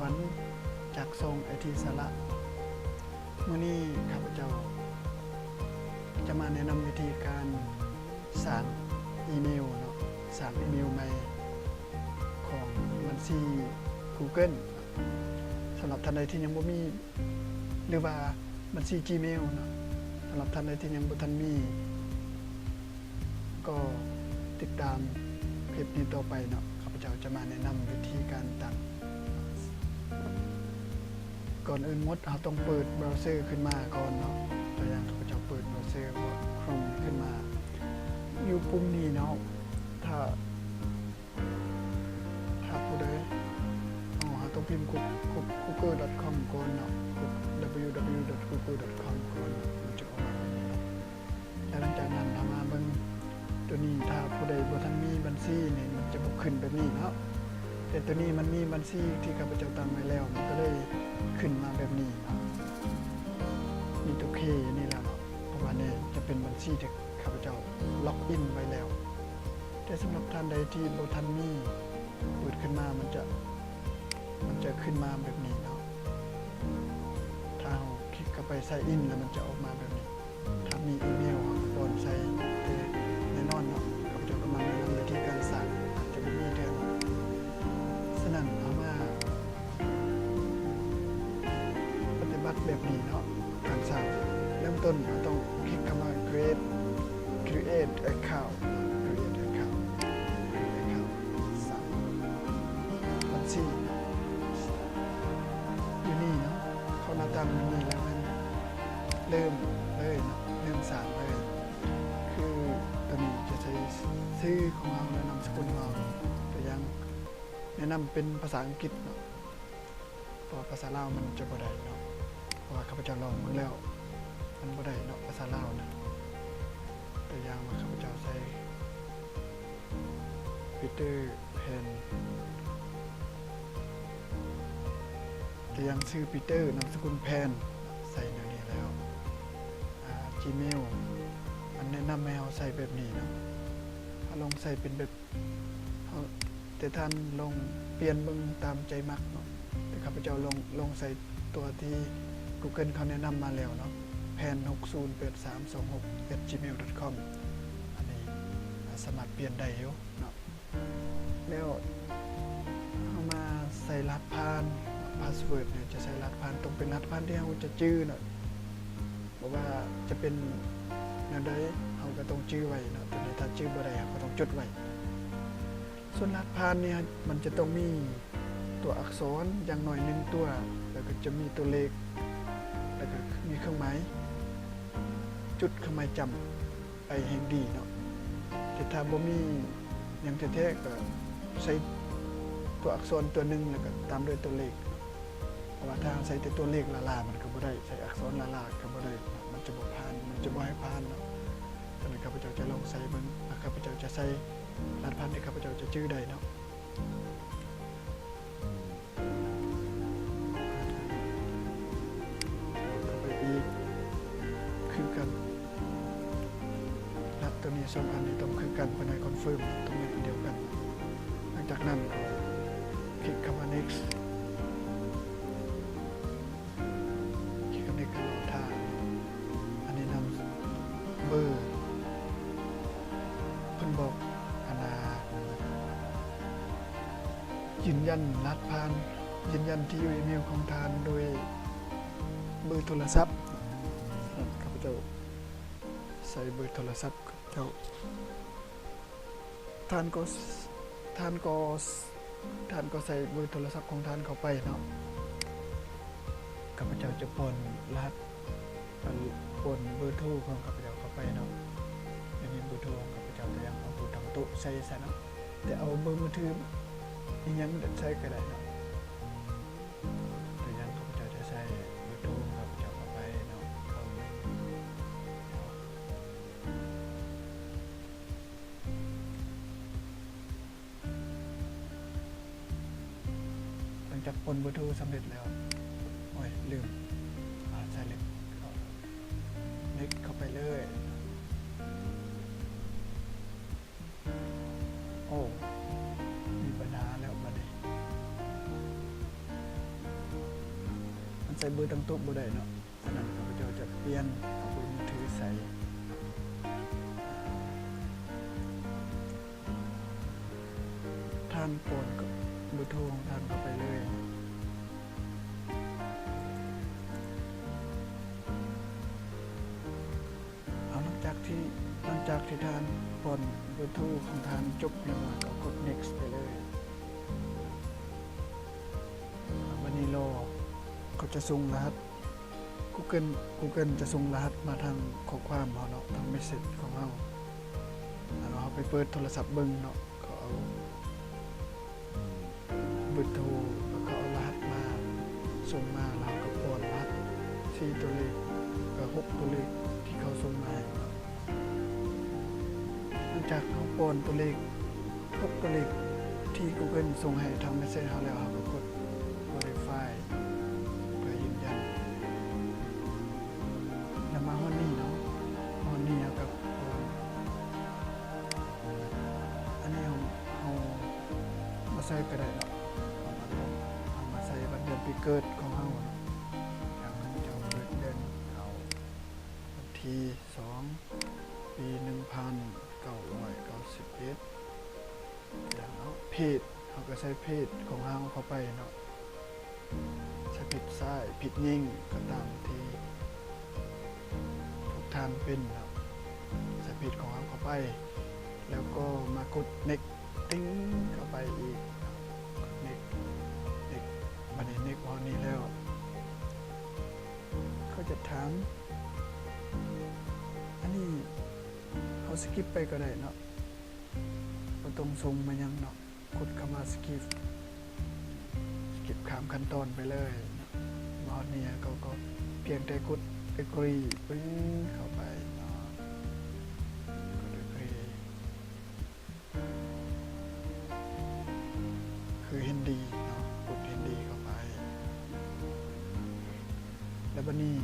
ວັນ ຈາກຊ່ອງໄອທີສາລະ. ມື້ນີ້ຂ້າພະເຈົ້າຈະມາແນະນຳວິທີການສ້າງອີເມວເນາະ, ສ້າງອີເມວໃໝ່ຂອງບັນຊີ Google. ສຳລັບທ່ານໃດທີ່ຍັງບໍ່ມີ ຫຼືວ່າບັນຊີ Gmail ເນາະ, ສຳລັບທ່ານໃດທີ່ຍັງບໍ່ທັນມີ ກໍຕິດຕາມຄລິບນີ້ຕໍ່ໄປເນາະ, ຂ້າພະເຈົ້າຈະມາແນະນຳວິທີການຕັ້ງ. ກ່ອນອື່ນໝົດ ເຮົາຕ້ອງເປີດເບຣາເຊີຂຶ້ນມາກ່ອນເນາະ. ຕົວຢ່າງ ຂ້າພະເຈົ້າເປີດເບຣາເຊີ Chrome ຂຶ້ນມາ, ຢູ່ປຸ່ມນີ້ເນາະ. ຖ້າ ຖ້າຜູ້ໃດ ເຮົາ ເຮົາຕ້ອງພິມ Google.com ກ່ອນເນາະ, www.google.com ກ່ອນເນາະ, ມັນຈະອອກມາແບບນີ້ເນາະ. ແລ້ວຫຼັງຈາກນັ້ນເຮົາມາເບິ່ງຕົວນີ້, ຖ້າຜູ້ໃດບໍ່ທັນມີບັນຊີນີ້ ມັນຈະບໍ່ຂຶ້ນແບບນີ້ເນາະ, ແຕ່ຕົວນີ້ມັນມີບັນຊີທີ່ຂ້າພະເຈົ້າຕັ້ງໄວ້ແລ້ວ ມັນກໍເລີຍຂຶ້ນມາແບບນີ້ເນາະ, ມີຕົວ K ນີ້ແຫຼະເນາະ, ເພາະວ່ານີ້ຈະເປັນບັນຊີທີ່ຂ້າພະເຈົ້າ log in ໄວ້ແລ້ວ. ແຕ່ສຳລັບທ່ານໃດທີ່ບໍ່ທັນມີ ເປີດຂຶ້ນມາ ມັນຈະ ມັນຈະຂຶ້ນມາແບບນີ້ເນາະ. ຖ້າເຮົາຄລິກເຂົ້າໄປ sign in ແລ້ວມັນຈະອອກມາແບບນີ້. ຖ້າມີອີເມວ ເຮົາກໍປ້ອນໃສ່ ແຕ່ແນ່ນອນເນາະ, ຂ້າພະເຈົ້າກຳລັງແນະນຳວິທີການສ້າງ ອາດຈະບໍ່ມີເທື່ອເນາະ. ສະນັ້ນ ເຮົາມາປະຕິບັດແບບນີ້ເນາະ, ການສ້າງ. ເລີ່ມຕົ້ນເຮົາຕ້ອງຄລິກເຂົ້າມາ create create account create account create account ສ້າງບັນຊີ. ຢູ່ນີ້ເນາະ, ເຂົ້າໜ້າຕ່າງນີ້ແລ້ວແມ່ນເລີ່ມເລີຍເນາະ, ເລີ່ມສ້າງເລີຍ. ຄືຕົວນີ້ຈະໃສ່ຊື່ຂອງເຮົາ ແລະ ນາມສະກຸນຂອງເຮົາ. ຕົວຢ່າງ ແນະນຳເປັນພາສາອັງກິດເນາະ, ເພາະວ່າພາສາລາວມັນຈະບໍ່ໄດ້ເນາະ, ເພາະວ່າຂ້າພະເຈົ້າລອງເບິ່ງແລ້ວ ມັນບໍ່ໄດ້ເນາະ ພາສາລາວນະ. ຕົວຢ່າງວ່າຂ້າພະເຈົ້າໃສ່ Peter Pan ຕົວຢ່າງ ຊື່ Peter ນາມສະກຸນ Pan ໃສ່ແນວນີ້ແລ້ວ ອາ Gmail ມັນແນະນຳໃຫ້ເຮົາໃສ່ແບບນີ້ເນາະ. ເຮົາລອງໃສ່ເປັນແບບ ເຮົາ ແຕ່ທ່ານລອງປ່ຽນເບິ່ງຕາມໃຈມັກເນາະ, ແຕ່ຂ້າພະເຈົ້າລອງ ລອງໃສ່ຕົວທີ່ Google ເຂົາແນະນຳມາແລ້ວເນາະ, pan ຫົກສູນແປດສາມສອງຫົກ at gmail dot com. ອັນນີ້ ອາ ສາມາດປ່ຽນໄດ້ຢູ່ເນາະ. ແລ້ວເຮົາມາໃສ່ລະຫັດຜ່ານ, password ນີ້ຈະໃສ່ລະຫັດຜ່ານ ຕ້ອງເປັນລະຫັດຜ່ານທີ່ເຮົາຈະຈື່ເນາະ, ບໍ່ວ່າຈະເປັນແນວໃດ ເຮົາກໍຕ້ອງຈື່ໄວ້ເນາະ. ຕົວນີ້ຖ້າຈື່ບໍ່ໄດ້ ເຮົາກໍຕ້ອງຈົດໄວ້. ສ່ວນລະຫັດຜ່ານນີ້ ມັນຈະຕ້ອງມີຕົວອັກສອນຢ່າງໜ້ອຍໜຶ່ງຕົວ, ແລ້ວກໍຈະມີຕົວເລກ, ແລ້ວກໍມີເຄື່ອງໝາຍຈຸດ, ເຄື່ອງໝາຍຈ້ຳ ໄປແຮ່ງດີເນາະ. ແຕ່ຖ້າບໍ່ມີຫຍັງແທ້ໆ ກໍໃສ່ຕົວອັກສອນຕົວໜຶ່ງ ແລ້ວກໍຕາມດ້ວຍຕົວເລກ. ເພາະວ່າຖ້າເຮົາໃສ່ແຕ່ຕົວເລກລ້າໆ ມັນກໍບໍ່ໄດ້, ໃສ່ອັກສອນລ້າໆ ກໍບໍ່ໄດ້, ມັນຈະບໍ່ຜ່ານ, ມັນຈະບໍ່ໃຫ້ຜ່ານເນາະ. ສະນັ້ນ ຂ້າພະເຈົ້າຈະລອງໃສ່ເບິ່ງ, ຂ້າພະເຈົ້າຈະໃສ່ລະຫັດຜ່ານທີ່ຂ້າພະເຈົ້າຈະຈື່ໄດ້ເນາະ. ເຂົ້າໄປອີກຄືກັນ, ລະຫັດຕົວນີ້ສອງອັນນີ້ຕ້ອງຄືກັນ, ເພິ່ນໃຫ້ confirm ຕ້ອງແມ່ນອັນດຽວກັນ. ຫຼັງຈາກນັ້ນກໍຄລິກຄຳວ່າ next ຄລິກຄຳນີ້ກໍລໍຖ້າ. ອັນນີ້ນຳເບີ ເພິ່ນບອກ ອັນນ່າ ຢືນຢັນລະຫັດຜ່ານ, ຢືນຢັນທີ່ຢູ່ອີເມວຂອງທ່ານໂດຍເບີໂທລະສັບ. ຂ້າພະເຈົ້າໃສ່ເບີໂທລະສັບຂ້າພະເຈົ້າ. ທ່ານກໍ ທ່ານກໍ ທ່ານກໍໃສ່ເບີໂທລະສັບຂອງທ່ານເຂົ້າໄປເນາະ. ຂ້າພະເຈົ້າຈະປ້ອນລະຫັດ ອັນ ປ້ອນເບີໂທຂອງຂ້າພະເຈົ້າເຂົ້າໄປເນາະ. ອັນນີ້ເບີໂທຂອງຂ້າພະເຈົ້າ, ແຕ່ຢາກເອົາເບີຕັ້ງໂຕະໃສ່ຊະເນາະ, ແຕ່ເອົາເບີມືຖືອີ່ຫຍັງໃສ່ກໍໄດ້ເນາະ. ຕົວຢ່າງ ຂ້າພະເຈົ້າຈະໃສ່ເບີໂທຂອງຂ້າພະເຈົ້າເຂົ້າໄປເນາະ. ຫຼັງຈາກປ້ອນເບີໂທສຳເລັດແລ້ວ ໂອ້ຍ ລືມ ອາ ໃສ່ເລກ next ເຂົ້າໄປເລີຍ. ໂອ້ ມີບັນຫາແລ້ວບາດນີ້. ໃສ່ເບີຕັ້ງໂຕະບໍ່ໄດ້ເນາະ, ສະນັ້ນຂ້າພະເຈົ້າຈະປ່ຽນເອົາເບີມືຖືໃສ່. ທ່ານປ້ອນເບີໂທຂອງທ່ານເຂົ້າໄປເລີຍ. ເອົາ ຫຼັງຈາກທີ່ ຫຼັງຈາກທີ່ທ່ານປ້ອນເບີໂທຂອງທ່ານຈົບແລ້ວ ກໍກົດ next ໄປເລີຍ. ບາດນີ້ລໍເຂົາຈະສົ່ງລະຫັດ Google Google ຈະສົ່ງລະຫັດມາທາງຂໍ້ຄວາມເຮົາເນາະ, ທາງ message ຂອງເຮົາ. ແລ້ວເຮົາໄປເປີດໂທລະສັບເບິ່ງເນາະ, ເຂົາເອົາ ເບີໂທ ແລ້ວກໍເອົາລະຫັດມາສົ່ງມາ, ແລ້ວເຮົາກໍປ້ອນລະຫັດສີ່ຕົວເລກ ແລ້ວກໍຫົກຕົວເລກທີ່ເຂົາສົ່ງມາໃຫ້ເນາະ. ຫຼັງຈາກເຮົາປ້ອນຕົວເລກ ຫົກຕົວເລກທີ່ Google ສົ່ງໃຫ້ທາງ message ເຮົາແລ້ວ, ເຮົາກໍກົດ verify ເພື່ອຢືນຢັນ. ແລ້ວມາຮອດນີ້ເນາະ, ມາຮອດນີ້ເຮົາກໍ ອັນນີ້ເຮົາ ເຮົາບໍ່ໃສ່ກໍໄດ້ເນາະ, ເຮົາມາລົງ ເຮົາມາໃສ່ວັນເດືອນປີເກີດຂອງເຮົາເນາະ. ຢ່າງເຮົາເຈົ້າເກີດເດືອນ ເອົາວັນທີສອງ ປີໜຶ່ງພັນເກົ້າຮ້ອຍເກົ້າສິບເອັດ. ຢ່າງເນາະ ເພດ ເຮົາກໍໃສ່ເພດຂອງເຮົາເຂົ້າໄປເນາະ, ໃສ່ເພດຊາຍ ເພດຍິງ ກໍຕາມທີ່ພວກທ່ານເປັນເນາະ, ໃສ່ເພດຂອງເຮົາເຂົ້າໄປ ແລ້ວກໍມາກົດ next ຕິງເຂົ້າໄປອີກ next next ບັດນີ້ next ຮອດນີ້ແລ້ວ ເຂົາຈະຖາມ ອັນນີ້ເຮົາ skip ໄປກໍໄດ້ເນາະ, ບໍ່ຕ້ອງສົ່ງມາຫຍັງເນາະ. ກົດຄຳວ່າ skip skip ຂ້າມຂັ້ນຕອນໄປເລີຍ. ມາຮອດນີ້ເຮົາກໍພຽງແຕ່ກົດ agree ປຶ້ງເຂົ້າໄປເນາະ, ກົດ agree ຄືເຫັນດີເນາະ, ກົດເຫັນດີເຂົ້າໄປ. ແລ້ວບັດນີ້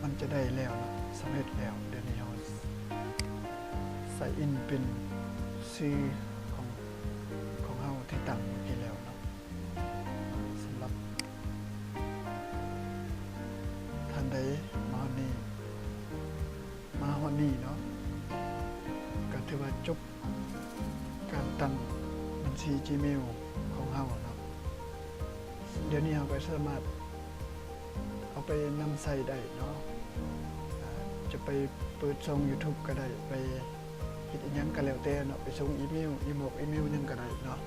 ມັນຈະໄດ້ແລ້ວເນາະ, ສຳເລັດແລ້ວ. ດຽວນີ້ເຮົາ sign in ເປັນຊື່ຂອງ ຂອງເຮົາທີ່ຕັ້ງເມື່ອກີ້ແລ້ວເນາະ. ສຳລັບທ່ານໃດມາຮອດນີ້ ມາຮອດນີ້ເນາະ ກໍຖືວ່າຈົບການຕັ້ງບັນຊີ Gmail ຂອງເຮົາເນາະ. ດຽວນີ້ເຮົາກໍສາມາດເອົາໄປນຳໃຊ້ໄດ້ເນາະ, ອາ ຈະໄປເປີດຊ່ອງ YouTube ກໍໄດ້, ໄປເຮັດອີ່ຫຍັງກໍແລ້ວແຕ່ເນາະ, ໄປສົ່ງອີເມວ inbox ອີເມວຫຍັງກໍໄດ້ເນາະ.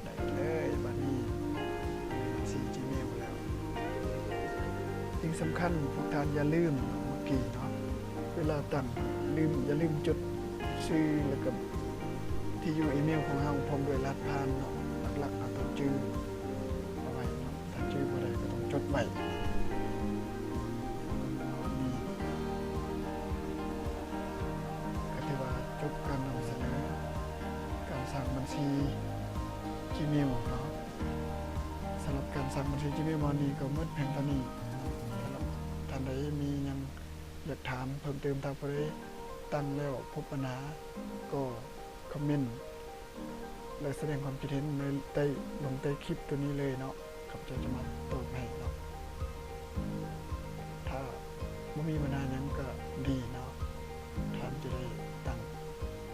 ໄດ້ເລີຍ ບັດນີ້ມີບັນຊີ Gmail ແລ້ວ. ສິ່ງສຳຄັນພວກທ່ານຢ່າລືມເມື່ອກີ້ເນາະ, ເວລາຕັ້ງ ລືມ ຢ່າລືມຈົດຊື່ ແລ້ວກໍທີ່ຢູ່ອີເມວຂອງເຮົາ ພ້ອມດ້ວຍລະຫັດຜ່ານເນາະ. ຫຼັກໆ ເຮົາຕ້ອງຈື່ເອົາໄວ້ເນາະ, ຖ້າຈື່ບໍ່ໄດ້ກໍຕ້ອງຈົດໄວ້. ກໍຖືວ່າຈົບການນຳສະເໜີການສ້າງບັນຊີ Gmail ເນາະ. ສຳລັບການສ້າງບັນຊີ Gmail ມື້ນີ້ກໍໝົດພຽງເທົ່ານີ້. ສຳລັບທ່ານໃດມີຫຍັງຢາກຖາມເພີ່ມເຕີມ, ຖ້າຜູ້ໃດຕັ້ງແລ້ວພົບບັນຫາ ກໍຄອມເມັນ ແລະ ສະແດງຄວາມຄິດເຫັນໃນໃຕ້ ລົງໃຕ້ຄລິບໂຕນີ້ເລີຍເນາະ, ຂ້າພະເຈົ້າຈະມາຕອບໃຫ້ເນາະ. ຖ້າບໍ່ມີບັນຫາຫຍັງກໍດີເນາະ, ທ່ານຈະໄດ້ຕັ້ງ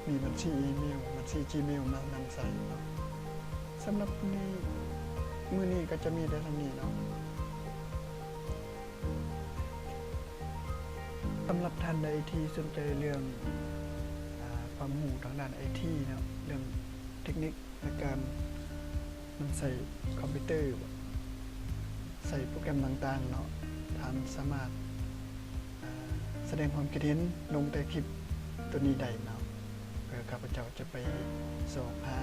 ມີບັນຊີອີເມວ ບັນຊີ Gmail ມານຳໃຊ້ເນາະ. ສຳລັບມື້ນີ້ ມື້ນີ້ກໍຈະມີແຕ່ສ່ຳນີ້ເນາະ. ສຳລັບທ່ານໃດທີ່ສົນໃຈເລື່ອງ ອາ ຄວາມຮູ້ທາງດ້ານໄອທີເນາະ, ເລື່ອງເທັກນິກໃນການນຳໃຊ້ຄອມພິວເຕີ ໃຊ້ໂປຣແກຣມຕ່າງໆເນາະ, ທ່ານສາມາດ ອາ ສະແດງຄວາມຄິດເຫັນລົງໃຕ້ຄລິບໂຕນີ້ໄດ້ເນາະ, ເພື່ອຂ້າພະເຈົ້າຈະໄປຊອກຫາ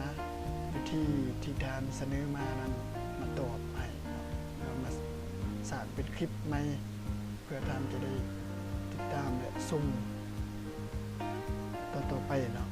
ວິທີທີ່ທ່ານສະເໜີມານັ້ນມາຕອບໃຫ້ເນາະ, ແລ້ວມາສ້າງເປັນຄລິບໃໝ່ ເພື່ອທ່ານຈະໄດ້ຕິດຕາມ ແລະ ຊົມຕໍ່ໆໄປເນາະ.